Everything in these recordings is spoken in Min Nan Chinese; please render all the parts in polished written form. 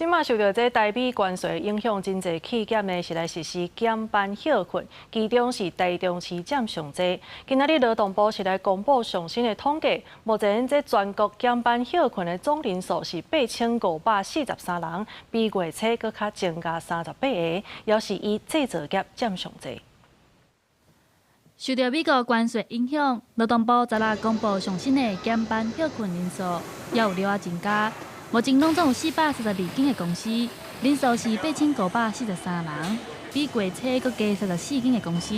這馬受著這台美關稅影響，真濟企業呢是來實施減班歇睏，其中是台中市佔上濟。今仔日勞動部是來公布上新的統計，目前這全國減班歇睏的總人數是8543人，比月初閣較增加38個，猶是以製造業佔上濟。受著美國關稅影響，勞動部昨日公布上新的減班歇睏人數，也有了增加。目前攏總有432間的公司，人數是8543人，比月初閣加34間的公司，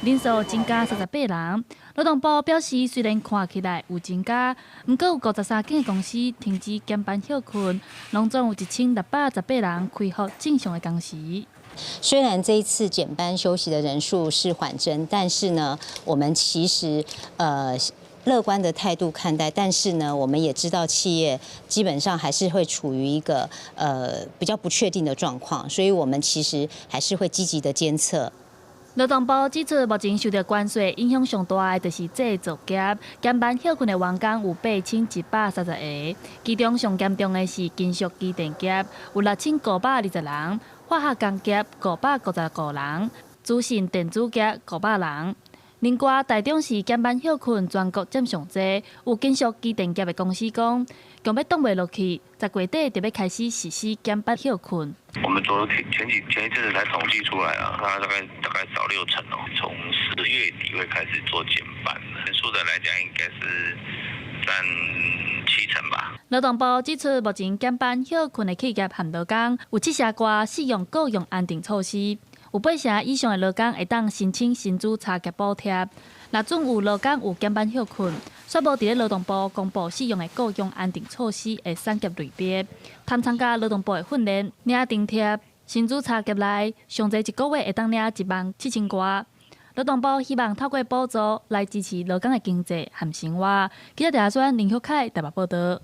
人數增加38人。勞動部表示，雖然看起來有增加，毋過有53間的公司停止減班歇睏，攏總有1618人恢復正常的工時。雖然這一次減班休息的人數是緩增，但是呢，我們其實樂觀的態度看待，但是呢，我們也知道企業基本上還是會處於一個比較不確定的狀況，所以我們其實還是會積極的監測。勞動部指出，目前受著關稅影響上大的就是製造業，減班歇睏的員工有8130個，其中上嚴重的是金屬機電業，有6520人，化學工業555人，資訊電子業500人。另外，台中市減班歇睏全國佔上濟，有金屬機電業的公司講，強欲擋袂落去，10月底就欲開始實施減班歇睏。我們昨天前幾前一陣子才統計出來啊，它大概少6成哦。從10月底會開始做減班，人數的來講應該是佔7成吧。勞動部指出，目前減班歇睏的企業和勞工有7成外適用雇傭安定措施。有8成以上的勞工會當申請薪資差額補貼。若準有勞工有減班歇睏，煞無佇咧勞動部公布適用的雇傭安定措施的產業類別，通參加勞動部的訓練，領津貼，薪資差額內上濟一個月會當領1萬7千外。勞動部希望透過補助來支持勞工的經濟和生活。記者鄭阿川、林旭凱台北報導。